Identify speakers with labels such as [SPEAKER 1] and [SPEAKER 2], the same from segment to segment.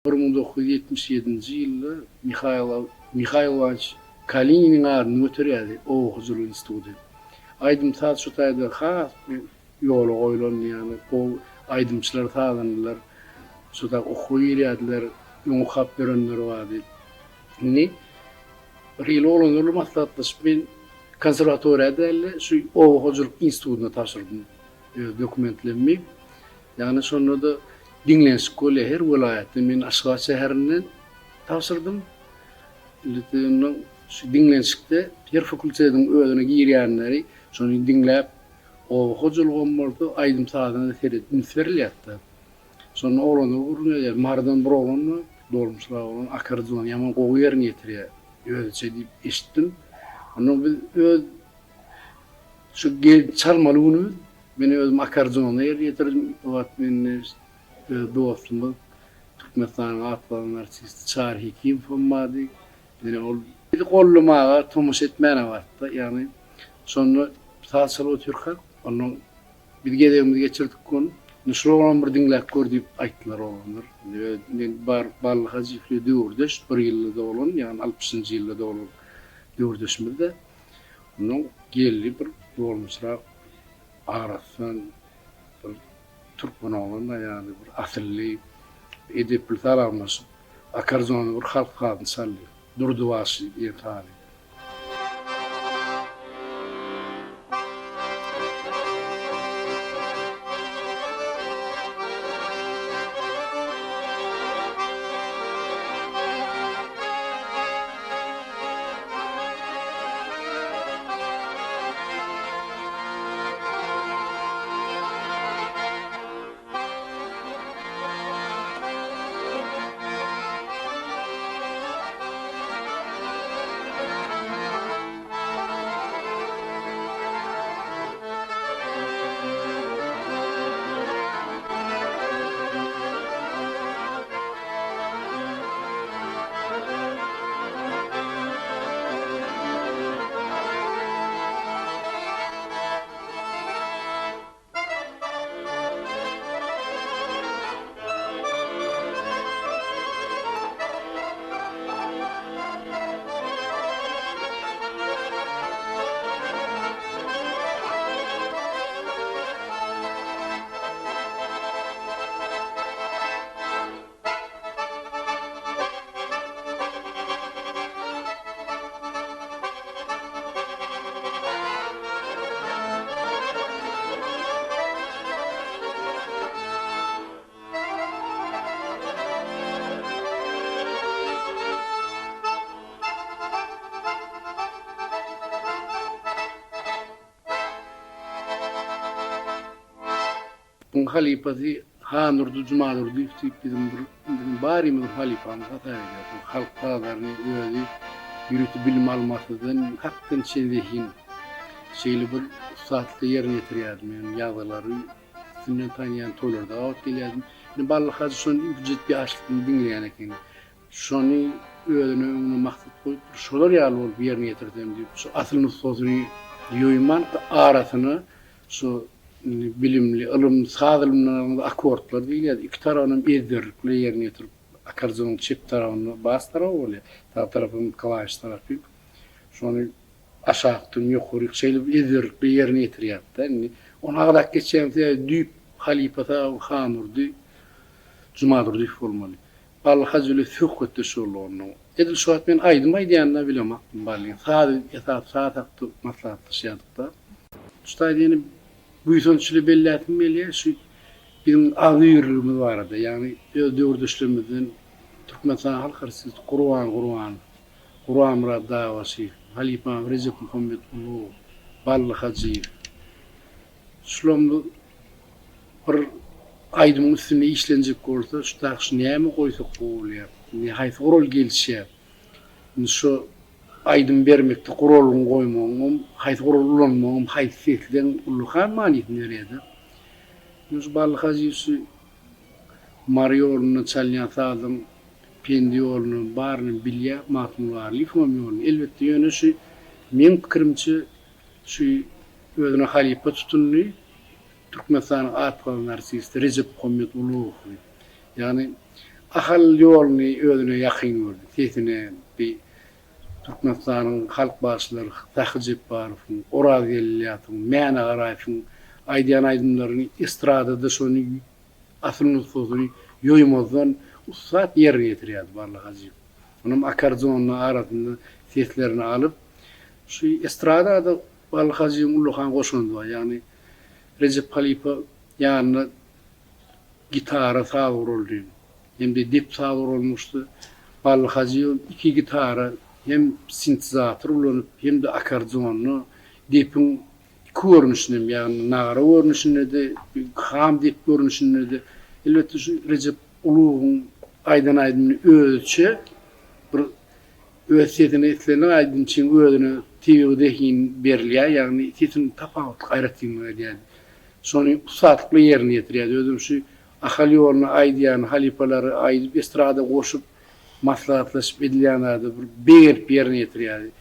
[SPEAKER 1] 1977-nji ýylda Mihail Mihail Iwanowiç Kalininiň adyny göterýärdi oba hojalyk instituty. Aýdym-saz şu taýda has bir ýola goýlandy, ýagny gowy aýdymçylar, sazandalar şu taý okuwa girýärdiler, öň okap ýörenler bardy. Indi bir hili oglanlar bilen maslahatlaşyp men konserwatoriýa däl-de, şu oba hojalyk institutyna tabşyrdym öz dokumentlerimi. Ýagny şonda-da diňlenişik bolýar her welaýatda. Men Aşgabat şäherinden tabşyrdym. Indi şu diňlenişikde her fakultetiň özüne girýänleri şony diňläp, oba hojalygam bolsa, aýdym-sazyna-da seredip üns berilýär-de. Şonda oglanlar gürrüň edýär. Marydan bir oglan bar, dolmuşrak oglan, akkordeony ýaman gowy ýerine ýetirýär özüçe diýip eşitdim. Ondan biz öz Şu gelip çalmaly günümiz men özüm akkordeonda ýerine ýetirdim. O wagt mende öz dostumyz Türkmenistanyň at gazanan artisti Çary Hekimow hem bardy. Ýöne ol bizi goldamaga, tomaşa etmäne bardy-da. Ýagny şonda saz çalyp otyrkak, onnoň biz gezegimizi geçirdik ony. Indi şul oglan bir diňläp gör diýip aýtdylar oglanlar. Indi men Bally Hajyýew bilen döwürdeş, bir ýylda doglan, ýagny altmyşynjy ýylda doglan döwürdeşimiz-de. Onuň gelni bir dolmuşrak agrasdan bir türkmen oglan-da ýaly bir asylly, edepli salamlaşyp, akkordeonda bir halk sazyny çaldy. Durdy bagşy diýen sazy. Muň halypasy Handurdy Jumadurdyýew diýip biziň bir biziň barymyzyň halypamyz hasap edýäris. Bu halk sazlaryny özi ýörite bilim almasyzdan hakdan içen zehin şeýle bir ussatlyk ýerine ýetirýärdi. Men ýazgylary üstünden tanýan toýlarda gabat gelýärdim. Indi Bally hajy şony üýtgejek ýaşlykdan diňleýän ekeni. Şony özüne öňüne maksat goýup bir şolar ýaly bolup ýerine ýetirsem diýip şu asyl nusgasyny ýoýman arasyna Şu bilimli, ylym, saz ylmyndan alnanda akkordlar diýilýär. Iki tarabynam ezberlik bilen ýerine ýetirip, akkordeonyň çep tarabynda bas taraby bolýar, sag tarapam klawiş tarapy. Şony aşakdan ýokaryk şeýle bir ezberlik bilen ýerine ýetirýärdi-de. Indi ony agzap geçýän sebäbi düýp halypasy Handurdy Jumadurdyýew bolmaly. Bally Hajy bilen söhbetdeş boldy onnoň. Edil şu wagt men aýdym aýdýanda bilemokdym Ballyň. Saz esasy saz hakda maslahatlaşýardyk-da. Şu taýda ýene buýsanç ile belläsim gelýär, şu biziň agzybirligimiz barada, ýagny öz döwürdeşlerimizden Türkmenistanyň halk artisti Gurban Gurbanow, Gurbanmyrat Dagbaşyýew, halypamyz Rejepmuhammet Ulugow, Bally Hajyýew, şularymyz bir aýdymyň üstünde işlenjek bolsa, şu dagy şu näme goýsak gowy bolýar, indi haýsy gural gelişýär, indi şu aýdym bermekde guralyny goýmagyňam, haýsy guraly ulanmagyňam, haýsy sesleň ullakan manysyny berýär-de. Indi şu Bally Hajyýew şu Mary ýolunda çalýan sazyň Pendi ýoluny baryny bilýär, Magtymguly Garlyýewiňem ýoluny. Elbetde, ýöne şu meň pikirimçe şu özüne halypa tutundy Türkmenistanyň at gazanan artisti Rejepmuhammet Ulugowy. Ýagny. Ahal ýoluny özüne ýakyn gördi. Sesine bi Türkmenistanyň halk bagşylary Sahy Jepbarowyň, Oraz Geldiýatowyň, Mäne Garaýewiň aýdýan aýdymlaryny estradada şony asyl nusgasyny ýoýmazdan ussat ýerine ýetirýärdi Bally Hajyýew. Onam akkordeonyny arasynda seslerini alyp, şu estradada Bally Hajyýewiň ullakan goşandy bar. Ýagny Rejep halypa ýanyna gitara saz guraldy. Hem-de dep saz guralmyşdy. Bally Hajyýew iki gitara hem sintezator ulanyp, hem-de akkordeonda depiň iki görnüşini hem, ýagny nagara görnüşinde-de, ham dep görnüşinde-de, elbetde şu Rejep Ulugyň aýdan aýdymyny özüçe bir öz sesine islendik aýdymçyň özüne tebigy zehin berilýär, ýagny sesini tapawutly aýratynlyk edýär. Şony ussatlyk bilen ýerine ýetirýärdi. Özem şu Ahal ýoluny aýdýan halypalary aýdyp estrada goşup maslahatlaşyp edilýän zady bir begenip ýerine ýetirýärdi.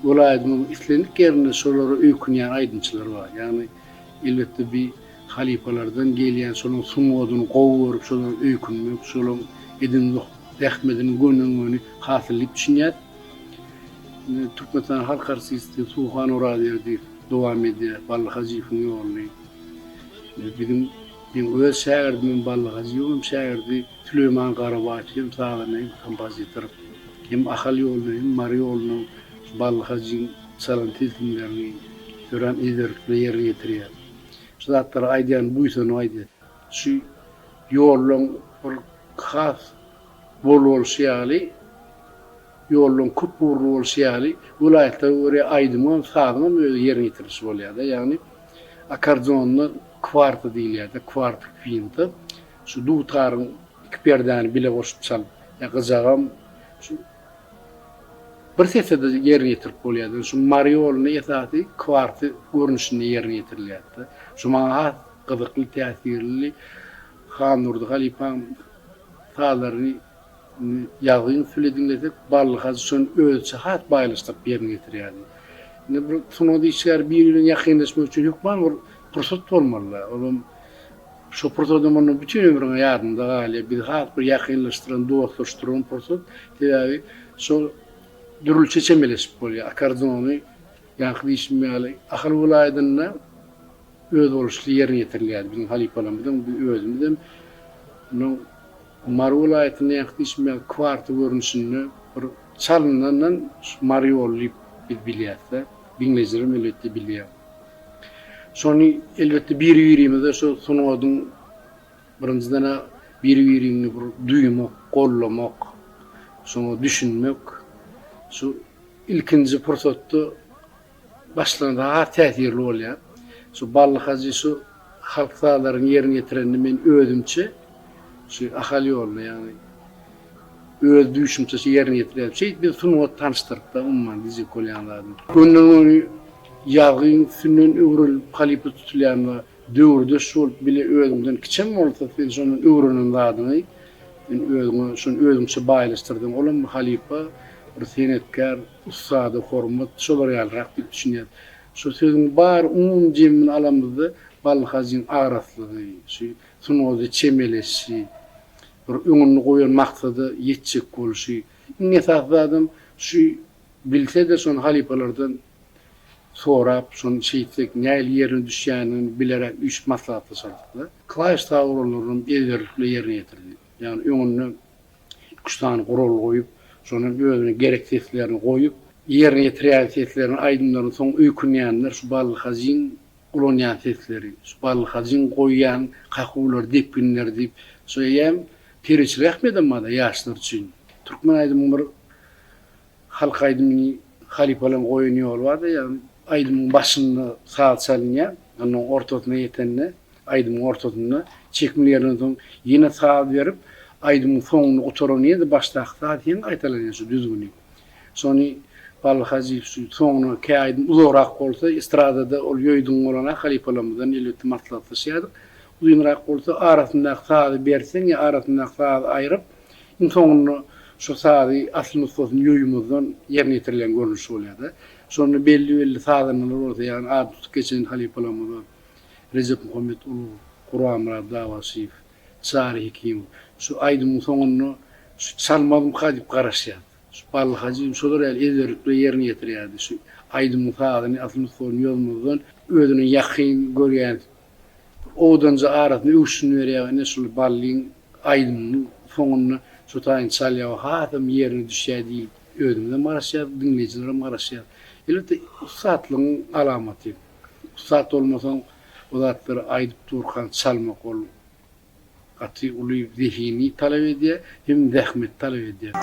[SPEAKER 1] Welaýatymyzyň islendik ýerinde şolara öýkünýän aýdymçylar bar. Ýagny, elbetde, bi halypalardan gelýän şolaryň sungatyny gowy görüp, şolara öýkünmek, şolaryň eden zähmetiniň gönden-göni hasyly diýip düşünýäs. Indi Türkmenistanyň halk artisti Suhan Orazberdiýew dowam edýär Bally Hajyýewiň ýoluny. Indi biziň meň öz şägirdimem Bally Hajyýewiňem şägirdi Süleýman Garabaýew hem sazanda hem kompozitor. Hem Ahal ýoluna hem Mary ýoluna şu Bally Hajyň çalan tilsimlerini örän ezberlik bilen ýerine ýetirýär. Şu zatlary aýdýan buýsanyp aýdýar. Şu ýollaň bir has bol bolşy ýaly, ýollaň köp ugurly bolşy ýaly, welaýatlara görä aýdymyňam, sazyňam özi ýerine ýetirilişi bolýar-da. Ýagny akkordeonda kwarta diýilýär-de, kwarta, kwinta. Şu dutaryň iki perdäni bile goşup çalyp, ýa gyjagam şu bir sese-de ýerine ýetirip bolýar. Şu Mary ýolunda esasy kwarty görnüşinde ýerine ýetirilýär-de. Şu maňa has gyzykly, täsirli Handurdy halypaň sazlaryny ýazgyň üsti bilen diňlesek, Bally Hajy şony özüçe has baýlaşdyryp ýerine ýetirýärdi. Indi bir sungat işgäri biri bilen ýakynlaşmak üçin hökman bir pursat bolmaly-da. Olam şo pursadam onda bütin ömrüňe ýadyňda galýar. Bizi has bir ýakynlaşdyran, dostlaşdyran pursat. Sebäbi şo dürlüçe çemeleşip bolýar. Akkordeony ýaňky diýşim ýaly Ahal welaýatynda özboluşly ýerine ýetirilýärdi. Biziň halypalarymyzam, biz özümizem munuň Mary welaýatynda ýaňky diýşim ýaly kwarta görnüşinde bir çalynandan şu Mary ýoly diýip biz bilýäs-de. Diňleýjilerem elbetde bilýär. Şony elbetde biri-birimize şu sungatyň birinjiden-ä biri-biriňi bir duýmak, gollamak, şoňa düşünmek şu ilkinji pursatda Başlansa has täsirli bolýar. Şu Bally hajy şu halk sazlaryny ýerine ýetirende men özümçe şu Ahal ýoluna ýagny öz düýşümçe şu ýerine ýetirýärdim. Şeýdip biz sungat tanyşdyrypda umuman diýjek bolýan zadym. Gönden göni ýazgyň üstünden öwrenilip halypa tutulýan we döwürdeş bolup bile özüňden kiçem bolsa sen şondan öwrenen zadyňy sen özüňe şony özüňçe baýlaşdyrdyň olam bir halypa bir senetkär Ussada hormat şolar ýalyrak diýip düşünýän. Şu sözüň bar umumy jemini alamyzda Bally Hajyň agraslygy, şu sungata çemeleşişi, bir öňünde goýan maksada ýetjek bolşy, iň esasy zadam şu Bilse-de şony halypalardan sorap, şony şeýtsek nähili ýerine düşýänini bileräk üýşüp maslahatlaşardyk-da. Klawiş saz gurallarynam ezberlik bilen ýerine ýetirdi. Ýagny öňünde iki-üç sany gural goýup, şondan özüne gerek seslerini goýup, ýerine ýetirýän seslerini, aýdymlaryny soň öýkünýänler şu Bally Hajyň ulanýan sesleri, şu Bally Hajyň goýýan kakuwlary, depginleri diýip, şo eýýäm terbiýeçilik ähmiýetem bar-da ýaşlar üçin. Türkmen aýdymyň bir Halk aýdymyny halypalaryň goýan ýoly barda, ýagny aýdymyň başynda saz çalynýar, ondan ortasyna ýetende, aýdymyň ortasynda çekimli ýerinden soň ýene saz berip, aýdymyň soňuny gutaranda ýene-de başdaky saz ýene gaýtalanýar şu düzgüni. Şony Bally Hajyýew şu soňuna kä aýdym uzagrak bolsa, estradada ol ýoýduň bolana halypalarymyzdan elbetde maslahatlaşýardyk. Uzynrak bolsa arasyndaky sazy berseň ýa arasyndaky sazy aýryp, Iň soňunda şu sazy asyl nusgasyny ýoýmazdan ýerine ýetirilýän görnüşi bolýar-da. Şonda belli-belli sazandalar bolsa, ýagny ady tutup geçen halypalarymyz bar. Rejepmuhammet Ulow, Gurbanmyrat Dawaşyýew, Çary Hekimow. Şu aýdymyň soňunda şu çalmazmyka diýip garaşýarys. Şu Bally Hajyýew şolar ýaly ezberlik bilen ýerine ýetirýärdi. Şu aýdymyň sazyny asyl nusgasyny ýozmazdan özüne ýakyn görýän bir owadanja arasyna öwşün berýär. Ine şul Ballyň Aýdymyň soňunda şu taýyny çalýar we hasam ýerine düşýär diýlip özümizem garaşýarys, diňleýjilerem garaşýar. Elbetde ussatlygyň alamaty. Ussat bolmasaň o zatlary aýdyp durkaň çalmak ol gaty uly zehini talap edýär hem zähmeti talap edýär.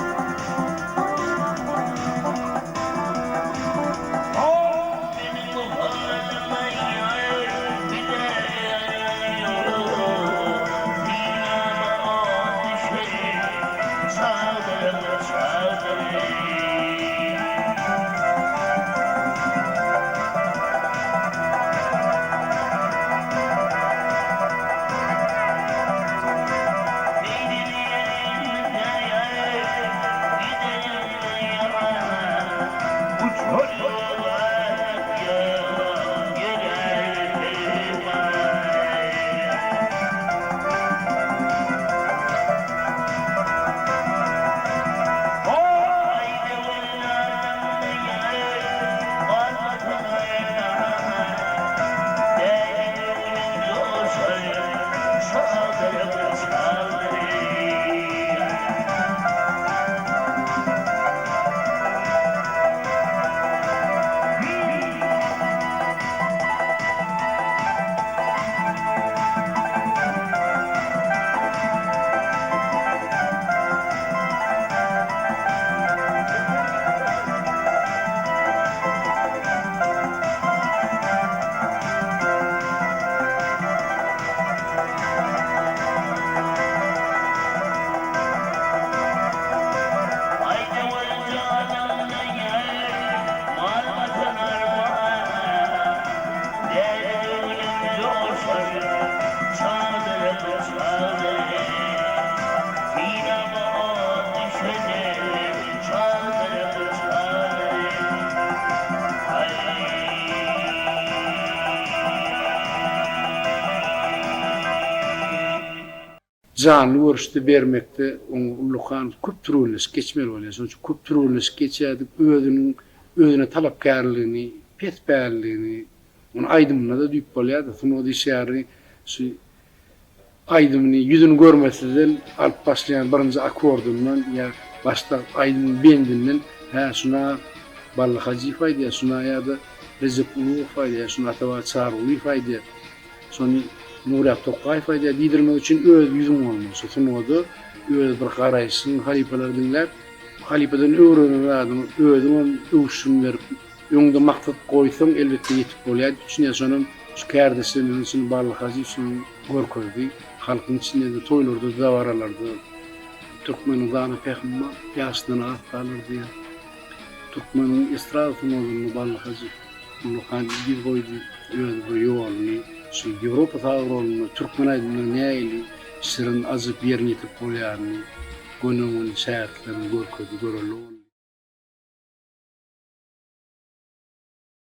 [SPEAKER 1] Janly görüşde bermekde oňa ullakan köp türgenleşik geçmeli bolýar. Şonuň üçin köp türgenleşik geçýärdik. Özüniň özüne talapkärligini, pespälligini, ony aýdymynda-da duýup bolýar-da. Sungat işgäri şu aýdymyny ýüzüni görmesizden alyp başlaýan birinji akkordyndan ýa başda aýdymyň bendinden hä şuna Bally Hajyýew aýdýar, şuna ýa-da Rejep Ulugow aýdýar, şuna Atabaý Çarygulyýew aýdýar. Şony Nurýak Tokgaýew aýdýar diýdirmek üçin öz ýüzüň bolmaly. Şu sungada öz bir garaýşyň halypalary diňläp, halypadan öwrenen zadyňy özüňem öwşün berip, öňde maksat goýsaň elbetde ýetip bolýar diýip düşünýän. Şonam şu kärdeşlerimiziň içinde Bally Hajyýew şony görkezdi. Halkyň içinde-de toýlarda, dabaralarda türkmeniň dana pähimi bar, ýaşdan az galar diýýär. Türkmeniň estrada sungatynda Bally Hajyýew Ullakan yz goýdy, öz bir ýoluny şu Ýewropa saz guralynda türkmen aýdymynyň nähili şirin, ajyp ýerine ýetirip bolýanyny göni-göni şägirtlerine görkezdi, görelde boldy.